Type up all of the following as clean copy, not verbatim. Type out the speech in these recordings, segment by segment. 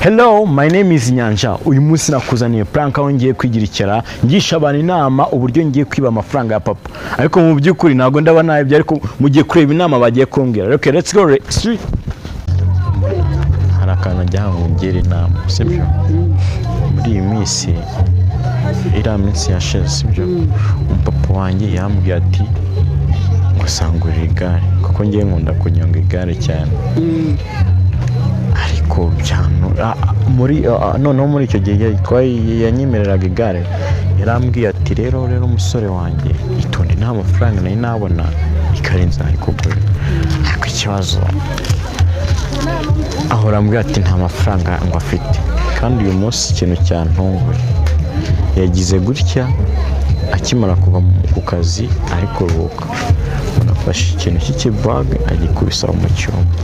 Hello, my name is Nyanja. Uyu munsi nakuzaniye prank aho ngiye kwigira ikirara, ngisha abantu inama uburyo ngiye kwiba amafaranga ya papa. Ariko mu by'ukuri ntabwo ndaba nayibye, ariko mugiye kureba inama bagiye kumbwira. Okay, let's go. Street. Hari akantu njya ngo ngire inama, sibyo? Muri iyi minsi, iriya minsi yashize, sibyo? Umupapa wanjye yambwiye ati ngo sangurira igare, kuko ngiye nkunda kunyonga igare cyane. Ariko byano muri noneho muri icyo gihe yanyemereraga igare, yarambwiye ati: Rero umusore wanjye, itonde, nta mafaranga nari nabona, igare nzarikugurira." Ariko ikibazo, ahora ambwira ati nta mafaranga ngo afite. Kandi uyu munsi ikintu cyantunguye, yagize gutya akimara kuva ku kazi ari kuruhuka, umuntu afashe ikintu cy'ikibage agikubisa mu cyumba,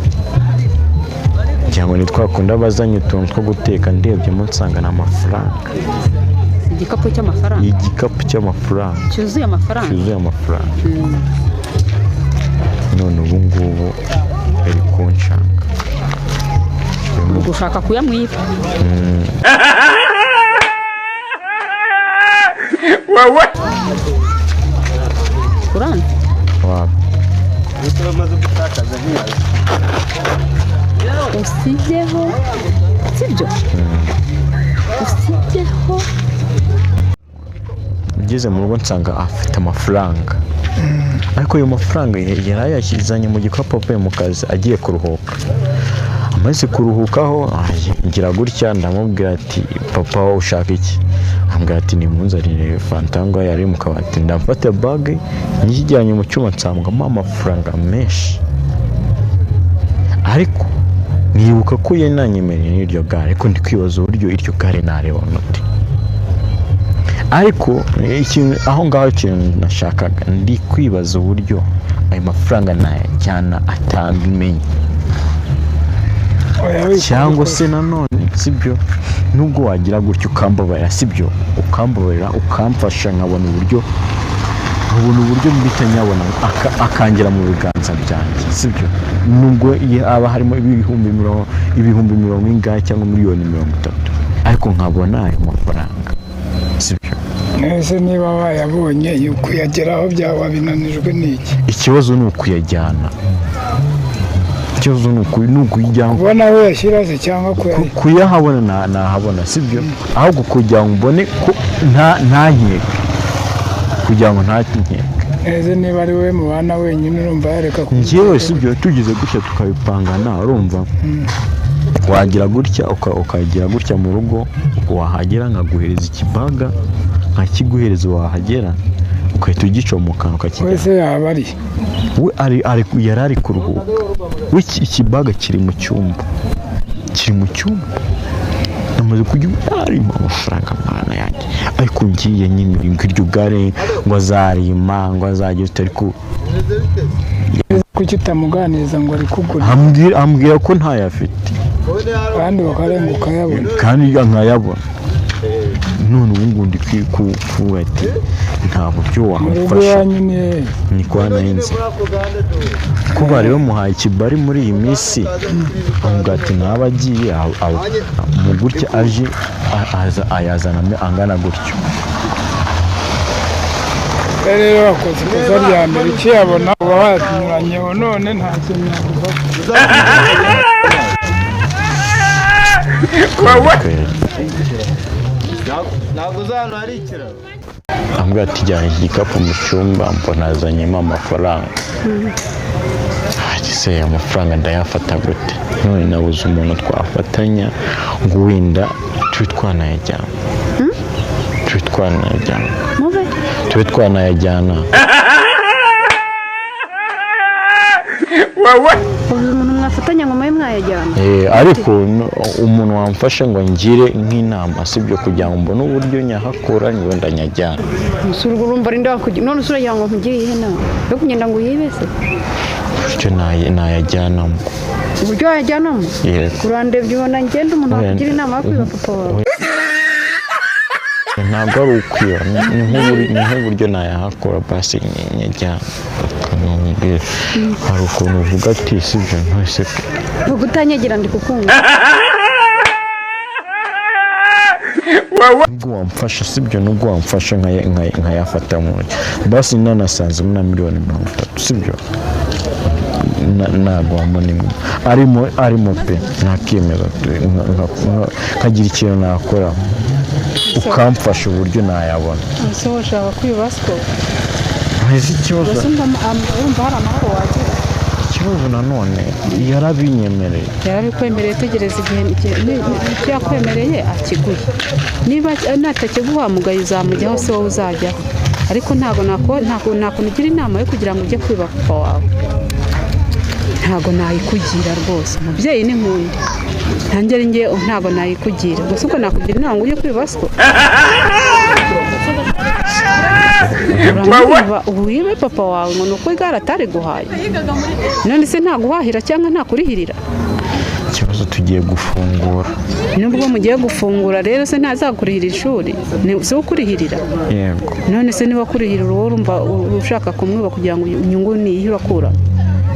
ngira ngo ni twa kundi abazanye utuntu two guteka. Ndebyemo nsanga ni amafaranga. Igikapu cy'amafaranga? Igikapu cy'amafaranga. Cyuzuye amafaranga? Cyuzuye amafaranga. None ubu ngubu bari kunshanga. Gushaka kuyamwiba? Uranze? Waba Usigeho, sibyo? Usigeho. Ngeze mu rugo nsanga afite amafaranga, ariko ayo mafaranga yari yayashyizanye mu gikapu avuye mu kazi agiye kuruhuka. Amaze kuruhukaho, ngira gutya ndamubwira ati: "Papa, wowe ushaka iki?" Ambwira ati: "Nimunzanire fanta." Ngo yari mu kabati. Ndamfata bag nyijyanye mu cyuma, nsangamo amafaranga menshi, ariko nibuka ko yananyemereye n'iryo gare. Ariko ndi kwibaza uburyo iryo gare naribona ute. Ariko ikintu aho ngaho, ikintu nashakaga, ndi kwibaza uburyo ayo mafaranga nayajyana atabimenye. Cyangwa se nanone, sibyo, nubwo wagira gutyo ukambabarira, sibyo, ukambabarira ukamfasha nkabona uburyo mpita nyabona akangera mu biganza byanjye, sibyo, nubwo iyo haba harimo ibihumbi mirongo ingahe cyangwa miliyoni 30, ariko nkabona ayo mafaranga, sibyo? Ese niba wayabonye, kuyageraho byaba binanijwe n'iki? Ikibazo ni ukuyajyana. Ikibazo ni ukuyajyana. Kubona aho uyashyira se cyangwa Kuyahabona nahabona, sibyo? Ahubwo kugira ngo mbone ko ntankeke, kugira ngo ntankeke. Ese niba ari we mubana wenyine, urumva yareka Njyewe, sibyo, tugize gutya tukabipangana, urumva wagira gutya ukagira gutya mu rugo, wahagera nkaguhereza ikibaga, nkakiguhereza, wahagera ugahita ugicomokana ukakijyana. Wese yaba ari We yari ari kuruhuka. We ikibaga kiri mu cyumba, kiri mu cyumba. Namaze kujya harimo amafaranga, mana yanjye. Ariko ngiye nyine ngo iryo gare ngo azarima, ngo azagira ute, ariko Kuki utamuganiriza ngo arikugure? Ambwira ko ntayo afite. Kandi bakarenga ukayabona. Kandi nkayabona. None ubu ngubu ndi kuvuga ati nta buryo Mu rugo wamfasha. iwanyu ni hehe? Ni kwa Nayinzi, ko bari bamuhaye ikibari muri iyi minsi, avuga ati ntaba agiye mu gutya aje aza ayazana angana gutyo. Rero wakoze ikosa rya mbere ukiyabona, uba wanyuranyeho, none nta kintu yagufasha. Kweli. Ntabwo uzi ahantu hari ikiraro. Ambwira ati: "Jyana iki gikapu mu cyumba," mbona azanyemo amafaranga. Ati: "Se aya mafaranga ndayafata gute?" None nabuze umuntu twafatanya ngo wenda tube twanayajyana, tube twanayajyana. Mube Tube twanayajyana. Ubu umuntu mwafatanya ngo mube mwayajyana? Ariko umuntu wamfasha ngo ngire nk'inama, sibyo, kugira ngo mbone uburyo nyahakura wenda nyajyana. Umusore, urwo urumva ari ndakugira none se uragira ngo nkugire iyihe nama yo kugenda ngo uyibe se? Uburyo nayajyanamo. Uburyo wayajyanamo? Yego. Urandebye ubona ngenda umuntu Oya, wakugira inama yo kwiba papa wawe? Ntabwo ari ukwiba, ni nk'uburyo nayahakura basi nyajyana. Nkubwire, hari ukuntu uvuga ati sibyo ntose Vuga utanyegera, ndi kukumva. Nubwo wamfasha, sibyo? Nubwo wamfasha nkayafata mu ntoki, basi nanasanzemo na miliyoni 30, sibyo? Ntabwo wambona imwe arimo pe, nakemeza nkagira ikintu nakora, ukamfasha uburyo nayabona. Ese wowe ushaka kwiba siko? Ese ikibazo Mbese urumva hari amahoro wagira? Ikibazo nanone yarabinyemereye. Yarabikwemereye, tegereza igihe icyo yakwemereye akiguhe. Niba natakiguha, mugayo uzamujyaho, si wowe uzajyaho. Ariko ntabwo nakugira inama yo kugira ngo ujye kwiba papa wawe, ntabwo nayikugira rwose. Umubyeyi ni nkundi, ntange ari njye ntabwo nayikugira. Gusa ubwo nakugira inama ngo ujye kwiba siko? Uramwiba, wibe papa wawe ngo ni uko igare atariguhaye? None se ntaguhahira cyangwa ntakurihirira? Ikibazo tugiye gufungura. Nubwo mugiye gufungura rero se ntazakurihira ishuri? Ni si we ukurihirira? Yego. None se niba akurihirira, wowe urumva ushaka kumwiba kugira ngo inyungu ni iyihe urakura?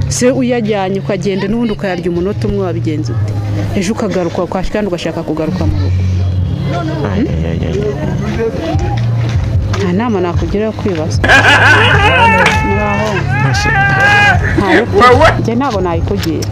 Se uyajyanye ukagenda n'ubundi ukayarya umunota umwe, wabigenza ute? Ejo ukagaruka kandi ugashaka kugaruka mu rugo. Ay, ay, ay, ay. Nta nama nakugira yo kwibaza muraho. Ese Njye ntabwo nayikugira.